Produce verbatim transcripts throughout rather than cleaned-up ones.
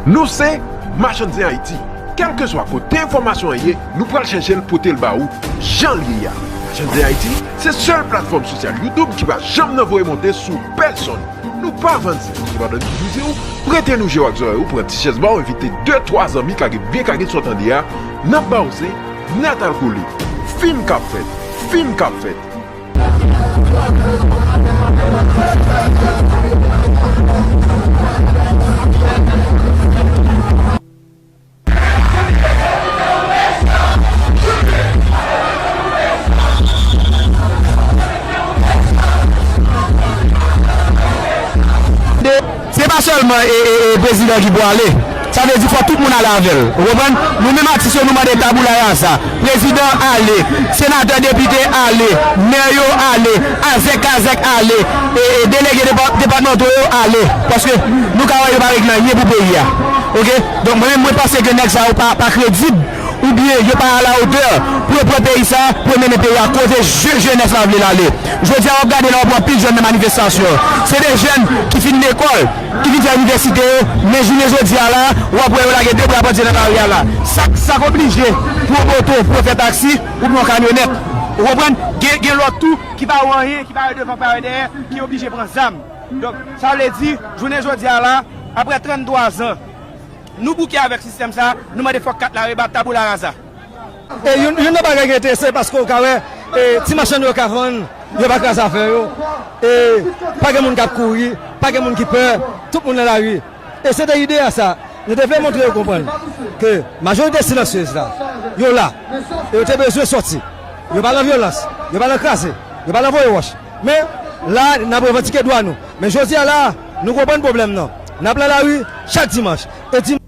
Nou se Machann Zen Ayiti. Kèlkeswa kote enfòmasyon an ye, nou pral chèche l pote l ba ou jan l ye a. Machann Zen Ayiti se sèl platfòm sosyal YouTube ki pa janm nan voye monte sou pèsonn. Nou pa vann zen, sepandan nou toujou di w, prete nou je w ak zòrèy ou, pran ti chèz ba w, envite de, twa zanmi, kage byen kage sa w tande a, n ap ba w zen, nèt al kole. Fim k ap fèt, fim k ap fèt. Se pa sèlman e, e, e, prezidan ki pou ale. Sa vle di fò tout moun ale avè l. Ou konprann? Nou menm atis yo, nou mande tabula rasa. Prezidan ale, senatè, depite ale, mè yo ale, azèk kazèk ale, e, e, delege depa-, depatmanto yo ale. Paske nou ka wè yo pa regle anyen pou peyi a. Oke? Donk mwen menm, mwen panse ke nèg sa yo pa, pa kredib. Oubyen yo pa alawotè pou yo pran peyi sa, pou yo mennen peyi a kote je-, jenès la vle l ale. Jodi a, w ap gade la, w ap wè anpil jèn nan manifestasyon. Se de jèn ki fin lekòl, ki fin fè inivèsite yo, men jounen jodi a la, w ap wè yo lage de bra pandye nan lari a la. Sa, sa k oblije pran oto, pou yo fè taksi, ou pran kamyonèt. Ou konprann? Gen, gen lòt tou ki pa wè anyen, ki pa wè devan, pa wè dèyè, ki oblije pran zam. Donk, sa vle di, jounen jodi a la, apre trannntwa zan, nou bouke avèk sistèm sa, nou mande fòk kat la rebat, tabula rasa. E youn, youn nan bagay ki enterese, paske w ka wè, e, ti machann yo ka vann, yo pa kraze afè yo. E pa gen moun k ap kouri, pa gen moun ki pè, tout moun nan lari. E se te ide a sa, nou te vle montre yo konprann ke majorite silansyez la, yo la. E yo te bezwen sòti. Yo pa nan vyolans, yo pa nan kraze, yo pa nan voye wòch. Men, la, n ap revandike dwa nou. Men jodi a la, nou konprann pwoblèm nan. N ap nan lari chak dimanch. E dimanch,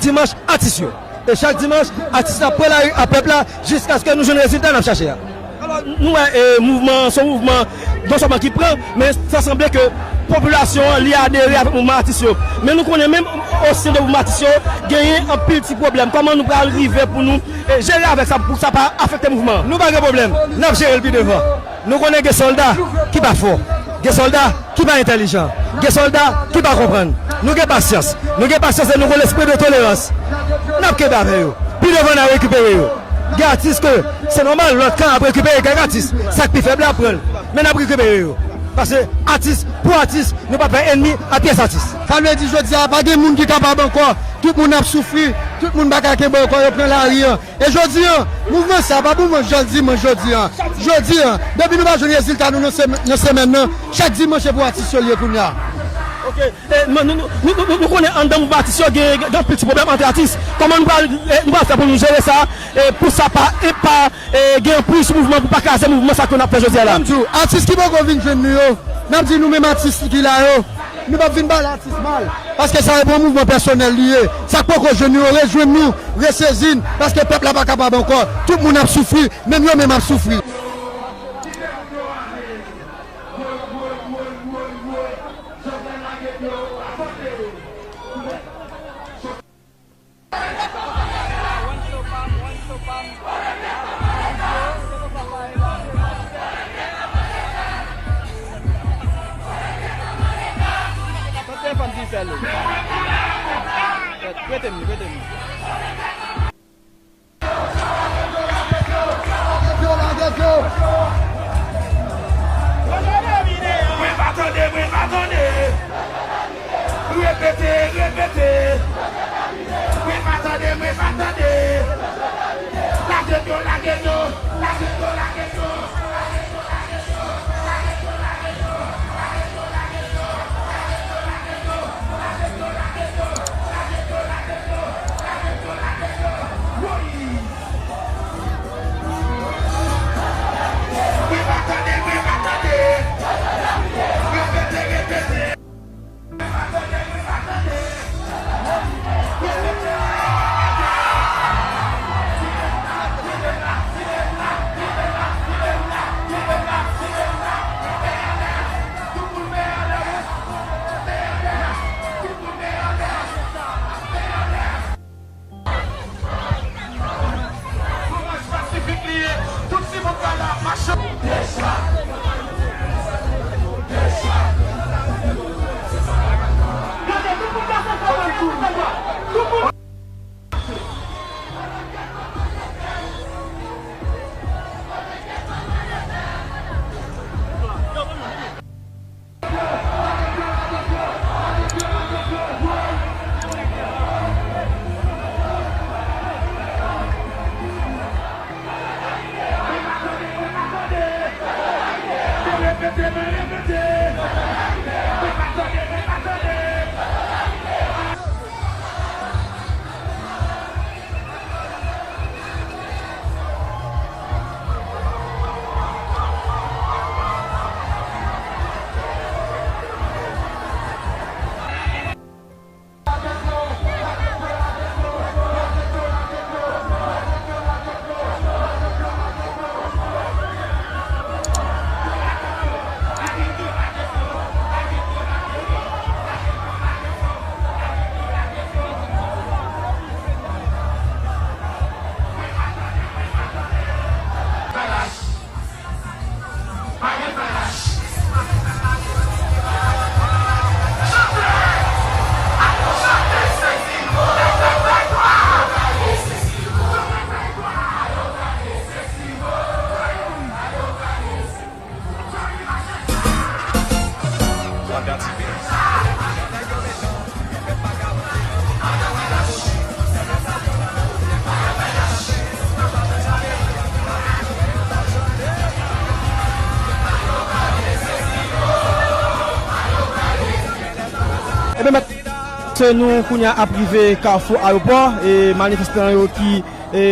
dimanch, atis yo. E chak dimanch, atis la pran lari a pèp la jiskaske nou jwenn rezilta n ap chache a. Alò, nou wè, e, mouvman an, se yon mouvman non sèlman ki pran, men sa sanble ke popilasyon an, li adere avèk mouvman atis yo. Men nou konnen menm o sen de mouvman atis yo, genyen anpil ti pwoblèm. Kòman nou pral rive pou nou, e, jere avèk sa, pou sa pa afekte mouvman an? Nou pa gen pwoblèm. N ap jere l pi devan. Nou konnen gen sòlda ki pa fò, gen sòlda ki pa entèlijan, gen sòlda ki pa konprann. Nou gen pasyans, nou gen pasyans e nou gen lespri de tolerans. N ap kenbe avè yo. Pi devan, n a rekipere yo. Gen atis ke se nòmal, lòt kan ap rekipere kèk atis. Sa k pi fèb la ap pran l. Men n ap rekipere yo. Paske atis pou atis, nou pa fè ènmi a pyès atis. Sa vle di jodi a, pa gen moun ki kapab ankò. Tout moun ap soufri, tout moun pa ka kenbe ankò, yo pran lari an. E jodi an, mouvman sa pa pou mwen, jan l di mwen jodi an. Jodi an, depi nou pa jwenn rezilta nou nan semè-, nan semèn nan, chak dimanch se pou atis yo l ye kounye a. Oke, e, nou, nou konnen anndan mouvman atis yo gen, gen anpil ti pwoblèm ant atis. Kòman nou pral, e, nou pral fè pou nou jere sa, e, pou sa pa, e, pa, e, gen anpil sou mouvman, pou pa kraze mouvman sa ke n ap fè jodi a la? Ban m di w, atis ki poko vin jwenn nou yo, n ap di nou menm atis ki la yo, nou p ap vin pale atis mal, paske sa yo pou yon mouvman pèsonèl li ye. Sa k poko jwenn nou yo, rejwenn nou, resezi n, paske pèp la pa kapab ankò. Tout moun ap soufri, menm yo menm ap soufri. Prete m li, prete m li. Mwen pa tande, mwen pa tande. Repete, repete. Mwen pa tande, mwen pa tande. Lage yo, lage yo, lage yo, lage yo. Ebyen, mèt, se nou kounye a ap rive Kafou Ayewopò, e manifestan yo ki, e,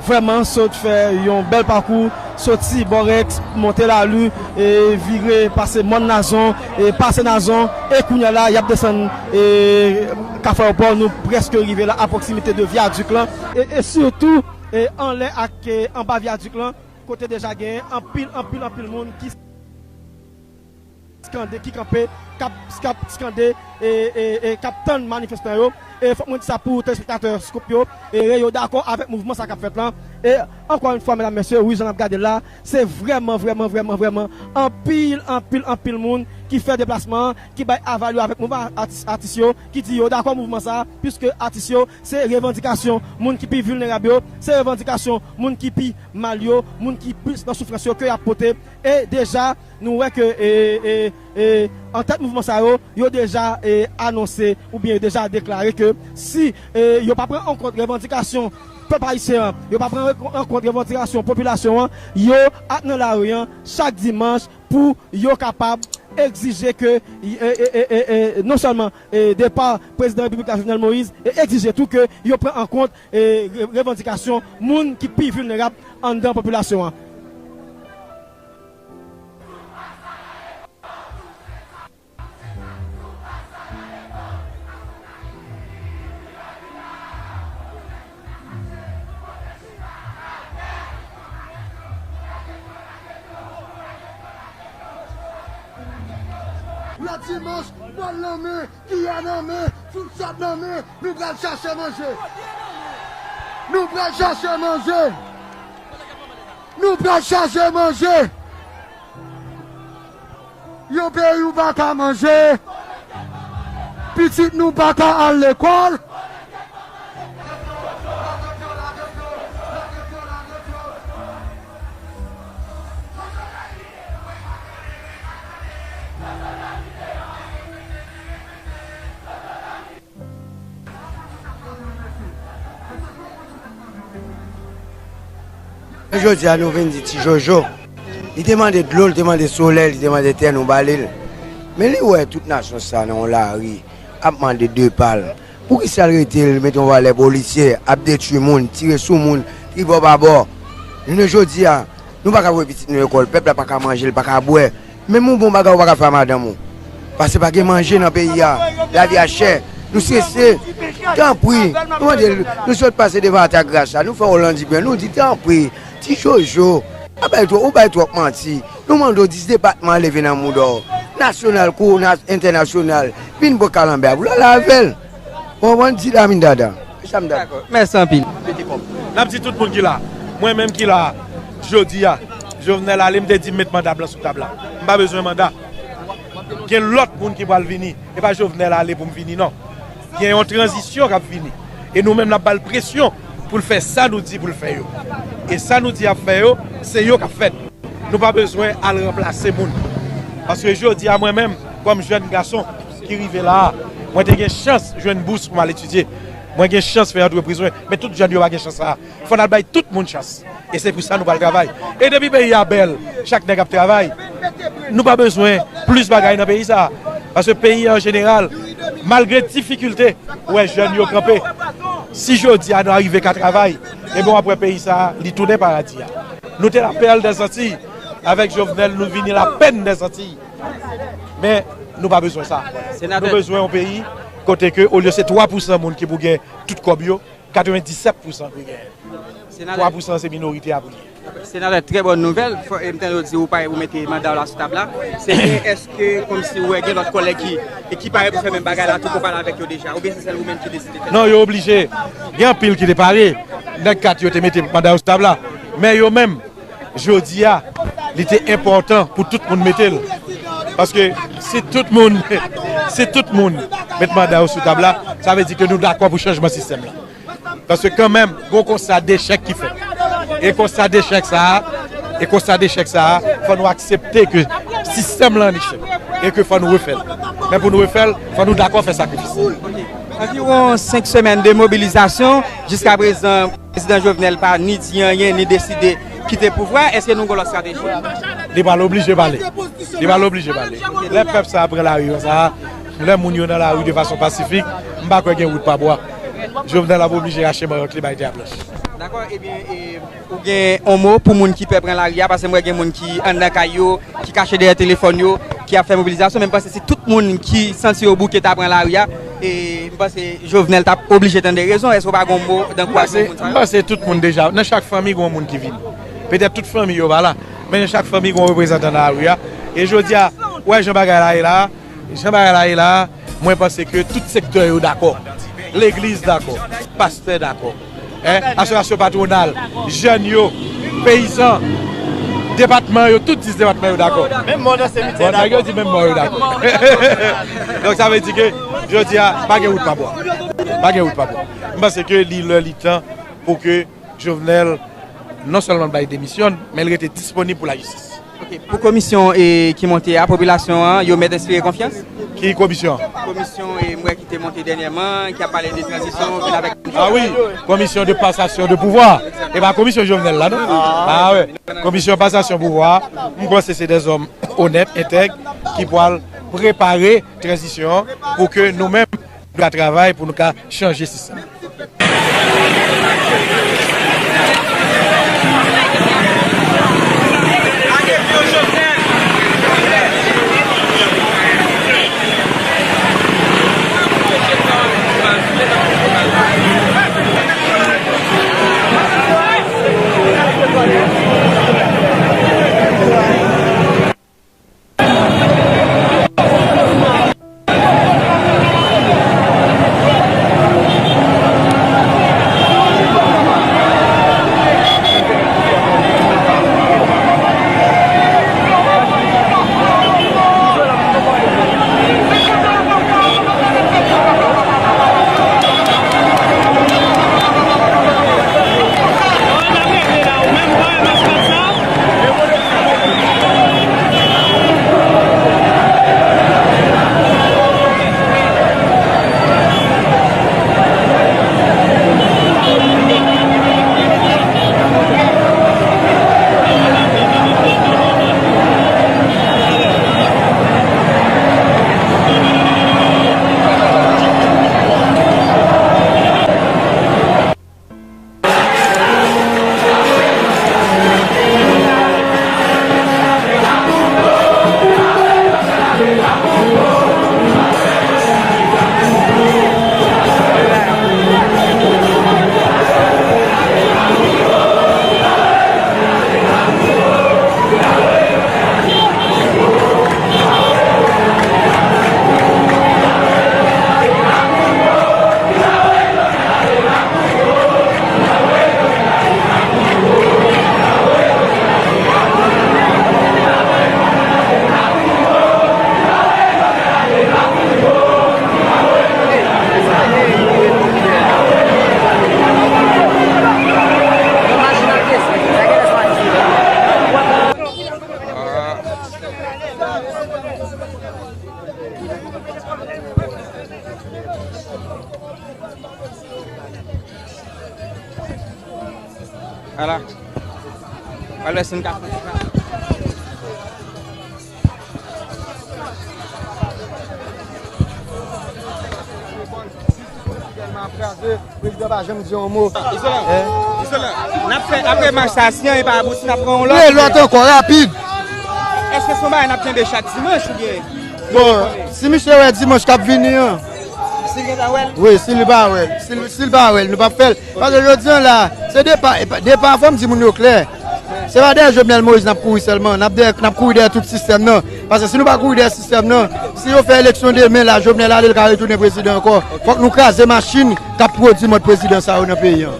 vrèman sot fè yon bèl pakou, soti Bòrèks, monte Lali, e vire pase Mòn Nazon, e pase Nazon, e kounye a la, y ap desann, e Kafou Ayewopò, nou prèske rive la, a pwoksimite de vyadik lan. E, e sitou, e anlè ak, e anba vyadik lan, kote deja genyen anpil, anpil, anpil moun ki skande, ki kanpe, k ap, k ap skande, e, e, e k ap tann manifestan yo. E fòk mwen di sa pou telespektatè Scoop yo, e yo dakò avèk mouvman sa k ap fèt lan. E ankò yon fwa, medam, mesye, wi, jan n ap gade l la, se vrèman, vrèman, vrèman, vrèman anpil, anpil, anpil moun ki fè deplasman an, ki bay aval yo avèk mouvman atis, atis yo, ki di yo dakò mouvman sa, piske atis yo, se revandikasyon moun ki pi vilnerab yo, se revandikasyon moun ki pi mal yo, moun ki plis nan soufrans yo ke y ap pote. E deja, nou wè ke, e, e, e, antèt mouvman sa yo, yo deja, e, anonse oubyen yo deja deklare ke si, e, yo pa pran an kont revandikasyon pèp ayisyen an, yo pa pran an kont revandikasyon popilasyon an, yo ap nan lari an chak dimanch pou yo kapab egzije ke, e, e, e, e, e, non sèlman, e, depa prezidan repiblik la, Jovenel Moïse, e egzije tou ke yo pran an kont, e, re-, revandikasyon moun ki pi vilnerab anndan popilasyon an. Lòt dimanch, bòl nan men, kiyè nan men, fousèt nan men, nou pral chache manje. Nou pral chache manje. Nou pral chache manje. Yon peyi ou pa ka manje. Pitit nou pa ka al lekòl. Jodi a nou vin di Ti Jojo. Li te mande dlo, li te mande solèy, li te mande tè, nou ba li l. Men li wè tout nasyon sa nan yon lari ap mande depa l. Poukisa l rete, l mete yon valè polisye, ap detwi moun, tire sou moun, tribò babò? Jounen jodi a, nou pa ka voye pitit nou lekòl, pèp la pa ka manje, l pa ka bwè. Menm yon bon bagay ou pa ka fè a madanm ou. Paske pa gen manje nan peyi a. Lavi a chè. Nou strese. Tanpri, nou mande l, nou sot pase devan Atagras la, nou fè Oland Ibren, nou di tanpri, Ti Jojo, pa bay twòp, ou bay twòp manti. Nou mande w dis depatman leve nan mouda w. Nasyonal kou na-, entènasyonal. Vin pran kalanbè a pou l ale avè l. Ou konprann? Di Lamine Dada. Se sa m ta di. Dakò. Mèsi anpil. N ap di tout moun ki la. Mwen menm ki la, jodi a, Jovenel ale, m te di m met manda blan sou tab la. M pa bezwen manda. Gen lòt moun ki pral vini. E pa Jovenel ale pou m vini, non. Gen yon tranzisyon k ap vini. E nou menm, n ap ba l presyon pou l fè sa nou di pou l fè yo. E sa nou di ap fè yo, se yo k ap fèt. Nou pa bezwen al ranplase moun. Paske jodi a, mwen menm, kòm jèn gason ki rive la a, mwen te gen chans jwenn bous pou m al etidye. Mwen gen chans fè antrepriz mwen. Men tout jèn yo pa gen chans sa a. Fò n al bay tout moun chans. E se pou sa nou pral travay. E depi peyi a bèl, chak nèg ap travay. Nou pa bezwen plis bagay nan peyi sa a. Paske peyi an jeneral, malgre difikilte, ou wè jèn yo kanpe. Si jodi a nou arive ka travay, ebyen w ap wè peyi sa a, li tounen paradi a. Nou te la perle des Antilles. Avèk Jovenel, nou vini la peine des Antilles. Men, nou pa bezwen sa. Nou bezwen yon peyi kote ke, olye se twa pousan moun ki pou gen tout kòb yo, katrevendisèt pousan pou genyen. Twa pousan se minorite a pou li ye. Senatè, trè bòn nouvèl. Fò, e m tande w di ou pare pou mete manda w la sou tab la. Se byen, èske kòmsi ou wè gen lòt kòlèg ki, e ki pare pou fè menm bagay la tou, pou pale avèk yo deja? Oubyen se sèl ou menm ki deside fè sa? Non, yo oblije. Gen anpil ki te pare. Nèg kat yo te mete manda yo sou tab la. Men yo menm, jodi a, li te enpòtan pou tout moun mete l. Paske si tout moun, si tout moun met manda yo sou tab la, sa vle di ke nou dakò pou chanjman sistèm la. Paske kanmenm, gon konsta dechèk ki fèt. E konsta dechèk sa a, e konsta dechèk sa a, fò nou aksepte ke sistèm lan an echèk. E ke fò nou refè l. Men pou nou refè l, fò nou dakò fè sakrifis. Anviwon senk semèn de mobilizasyon. Jiska prezan, prezidan Jovenel pa ni di anyen, ni deside kite pouvwa. Èske nou gon lòt estrateji? Li pral oblije pale. Li pral oblije pale. Lè pèp sa a pran lari an sa a, Lè moun yo nan lari de fason pasifik, m pa kwè gen wout pa bwa. Jovenel ap oblije rache mayòt li bay tè a planch. Dakò, ebyen, e, ou gen yon mo pou moun ki pè pran lari a, paske m wè gen moun ki anndan kay yo, ki kache dèyè telefòn yo, ki ap fè mobilizasyon, men m panse si tout moun ki santi yo bouke ta pran lari a, e m panse Jovenel t ap oblije tande rezon. Èske w pa gen yon mo d ankourajman pou moun sa yo? M panse tout moun deja, nan chak fanmi gen yon moun ki vini. Petèt tout fanmi yo pa la, men nan chak fanmi gen yon reprezantan nan lari a. E jodi a, ou wè jan bagay la ye la, jan bagay la ye la, mwen panse ke tout sektè yo dakò. Legliz dakò, pastè dakò, en, asosyasyon patwonal, jèn yo, peyizan, depatman yo, tout dis depatman yo dakò. Menm mò nan simityè dakò. Bon, nèg yo di menm mò yo dakò. Donk, sa vle di ke jodi a, pa gen wout pa bwa. Pa gen wout pa bwa. M panse ke li lè, li tan pou ke Jovenel non sèlman bay demisyon, men l rete disponib pou lajistis. Ok, pou komisyon, e, ki monte a, popilasyon an, yo mèt enspire konfyans? Ki komisyon? Komisyon, e, m wè ki te monte dènyèman, ki ap pale de tranzisyon, vin avèk... Ah wi, komisyon de pasasyon de pouvwa. E pa komisyon Jovenel la, non? Ah wi. Komisyon pasasyon pouvwa, m panse se de zòm onèt, entèg, ki pral prepare tranzisyon an pou ke nou menm, nou ka travay pou nou ka chanje sistèm. Ala. Pral wè si n ka fè sa. Tèlman ap kraze, prezidan pa janm di yon mo. Izolan, Izolan, n ap fè, apre mach sa, si anyen pa abouti, n ap pran yon lòt. Wi, lòt ankò, rapid. Èske se yon bagay n ap kenbe chak dimanch oubyen? Bon, si misye wè dimanch k ap vini an. Si l gentan wè l? Wi, si li pa wè l. Si l, si l pa wè l, nou p ap fè l. Paske jodi an la, se depa, depa fò m di moun yo klè. Se pa dèyè Jovenel Moïse n ap kouri sèlman, n ap dèyè, n ap kouri dèyè tout sistèm nan. Paske si nou pa kouri dèyè sistèm nan, si yo fè eleksyon demen la, Jovenel ale, l ka retounen prezidan ankò. Fòk nou kraze machin k ap pwodui mòd prezidan sa yo nan peyi an.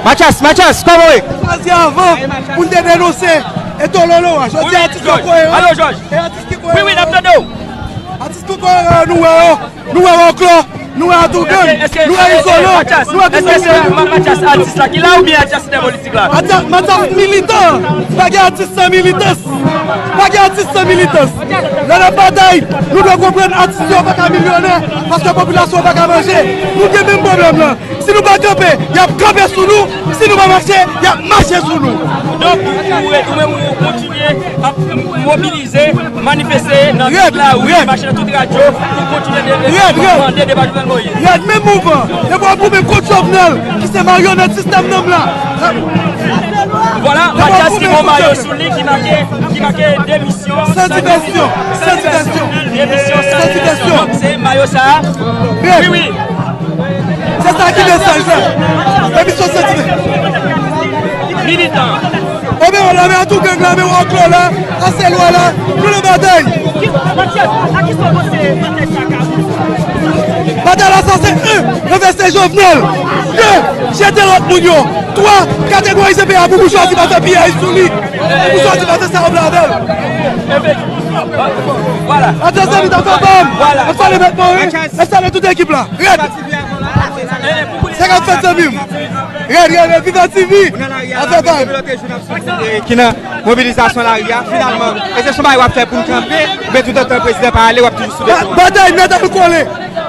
Mathias, Mathias, kòman w ye? Chwazi avan pou n te denonse e tololo a. Jodi a, atis yo koyeran. Alo, Jòj. E atis ki koyeran. Wi, wi, n ap tande w. Atis ki koyeran, nou wè yo. Nou wè Wòklò, nou wè Atougang, nou wè Izolan, nou wè tout moun. Èske se Mathias atis la ki la oubyen atis politik la? Mathias, Mathias militan, pa gen atis san militans. Pa gen atis san militans. Lè n ap batay, nou dwe konprann atis yo pa ka milyonè, paske popilasyon pa ka manje. Nou gen menm pwoblèm lan. Si nou pa kanpe, y ap kanpe sou nou. Si nou pa mache, y ap mache sou nou. Donk, ou, ou, ou menm, ou kontinye ap mobilize, manifeste nan tout lari, mache nan tout radyo, pou kontinye de, de, mande depa Jovenel Moïse. Rèd, menm mouvman. Depi w ap goumen kont Jovenel, ki se maryonèt sistèm nan la. Vwala, Mathias ki gen yon mayo sou li ki make, ki make demisyon. San divèsyon, san divèsyon. Demisyon san divèsyon. Donk, se mayo sa a. Wi, wi. Se sa ki mesaj la. Demisyon san divèsyon. Militan. Ebyen, lame a tou gang la, men w ankò la, a Sèlwa la, nou nan batay. Batay la sa se, en, ranvèse Jovenel. De, jete lòt moun yo. Twa, kategorize peyi a pou boujwazi pa fè piyay sou li. Pou boujwazi pa fè sa yo vle avè l. Vwala. Atè zanmi, ta fè bam. Vwala. Ann salye Mèt Moris. Ann salye tout ekip la. Rèd. Sa k ap fèt zanmi m? Rèd, rèd, rèd. Viva T V. Afè bam. Ki nan mobilizasyon lari a, finalman, e se sou bagay w ap fè pou n kanpe, men toutotan prezidan pa ale, w ap toujou sou beton an. Batay nèt al kole.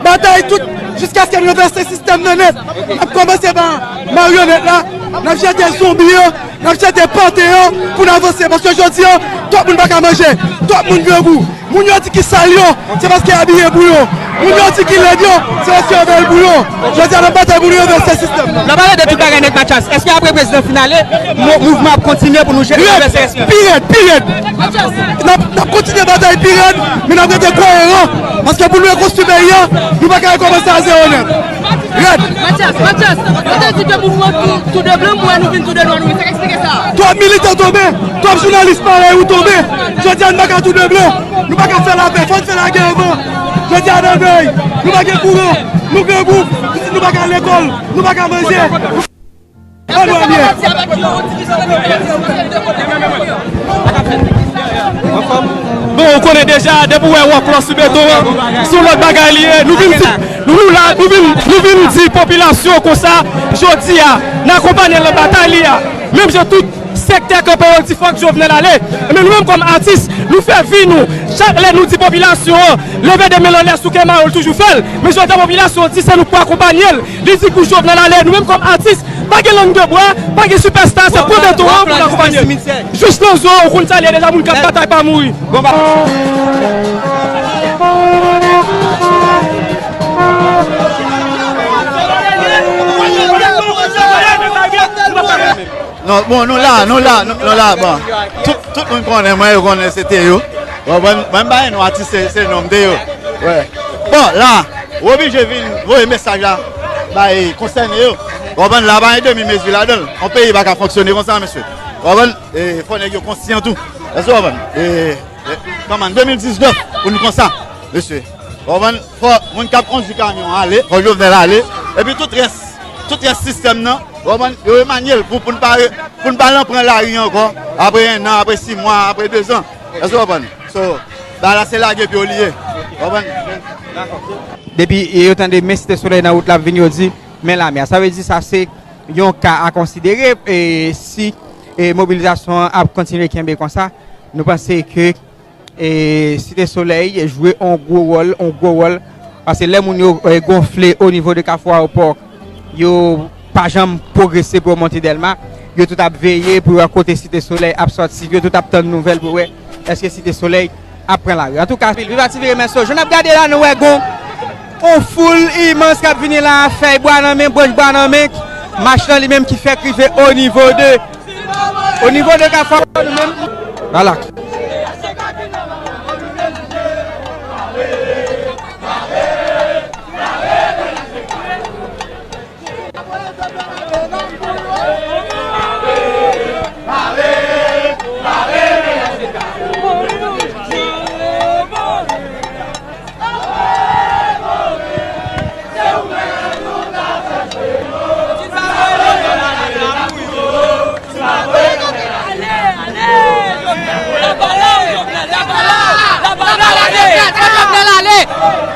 Batay tout, jiskaske n ranvèse sistèm nan nèt. N ap kòmanse pa maryonèt la, n ap jete zonbi yo, n ap jete panten yo pou n avanse. Paske jodi a, twòp moun pa ka manje, twòp moun grangou. Moun yo di ki sal yo, se paske abiye pou yo. Moun yo di ki lèd yo, se paske yo bèl pou yo. Jodi a, n ap batay pou nou ranvèse sistèm nan. N ap pale de tout bagay nèt, Mathias. Èske apre prezidan fin ale, mou-, mouvman ap kontinye pou nou jere ranvèse sistèm? Pi rèd, pi rèd. N ap, n ap kontinye batay pi rèd, men n ap rete koyeran. Paske pou nou rekonstwi peyi a, nou pa ka rekòmanse a zewo nèt. Rèd. Mathias, Mathias, ou te di ke pou nou tou, tou de blan, pou nou vin tou de nwa, nou vin, sa k eksplike sa? Twòp militan tonbe, twòp jounalis parèy ou tonbe. Jodi a, nou pa ka tou de blan. Nou pa ka fè lapè, fò n fè lagè anvan. Jodi a, nan vèy, nou pa gen kouran, nou grangou, pitit nou pa ka al lekòl, nou pa ka manje. Ann wè byen. Bon, ou konnen deja, depi w wè wòklò sou beton an, se yon lòt bagay li ye. Nou vin di, nou, nou la, nou vin, nou vin di popilasyon konsa, jodi a, n akonpanye l nan batay li a. Menm jan tout sektè kanpe yo di fòk Jovenel ale. Ebyen, nou menm kòm atis, nou fè vi nou. Chak lè nou di popilasyon an, leve de men l anlè sou kè mayo, l toujou fè l. Men jodi a, popilasyon an di se nou k pou akonpanye l. Li di pou Jovenel ale. Nou menm kòm atis, pa gen lang de bwa, pa gen sipèsta, se pran beton an pou n akonpanye l. Jis nan zo, ou konn sa l ye deja, moun k ap batay pa mouri. Bon, ba- Non, bon, nou la, nou la, nou, nou la, bon. Tout, tout moun konnen mwen, yo konnen se Teyou. Bon, mwen, mwen m pa gen non atis, se, se non m Teyou. Wè. Bon, la, ou oblije vin voye mesaj la bay konsène yo. Ou konprann, la pa gen demi mezi ladan l. Yon peyi pa ka fonksyone konsa, mesye. Ou konprann? E, fò nèg yo konsyan tou. Èske ou konprann? E, e, kòman, de mil diznèf, pou nou konsa, mesye. Ou konprann? Fò moun k ap kondui kamyon ale, fò Jovenel ale. Epi tout rès, tout rès sistèm nan, ou konprann, yo emanye l pou, pou n pa re-, pou n pa al pran lari ankò, apre en an, apre sis mwa, apre dezan. Èske ou konprann? So, bagay la se lage pye w li ye. Ou konprann? Depi yo tande men Site Solèy nan wout la ap vini, yo di men lame a. Sa vle di sa se yon ka a konsidere, e si, e mobilizasyon an ap kontinye kenbe konsa, nou panse ke e Site Solèy jwe on gwo wòl, on gwo wòl. Paske lè moun yo, e, gonfle o nivo de Kafou Ayewopò, yo pa janm pwogrese pou yo monte Dèlma. Yo tout ap veye pou yo wè kote Site Solèy ap sòti. Yo tout ap tann nouvèl pou wè èske Site Solèy ap pran lari. Antouka, Viva T V remèsye w. Jan n ap gade la, nou wè gon on foul imans k ap vini la, fèy bwa nan men, branch bwa nan men. Mach lan li menm ki fèk rive o nivo de O nivo de Kafou, nou menm, vwala.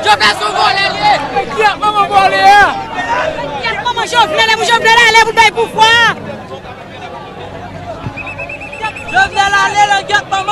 Jovenel sou vòlè li ye. Kiyès manman vòlè a? Kiyès manman Jovenel, e pou Jovenel ale pou l bay pouvwa. Jovenel ale, langyèt manman.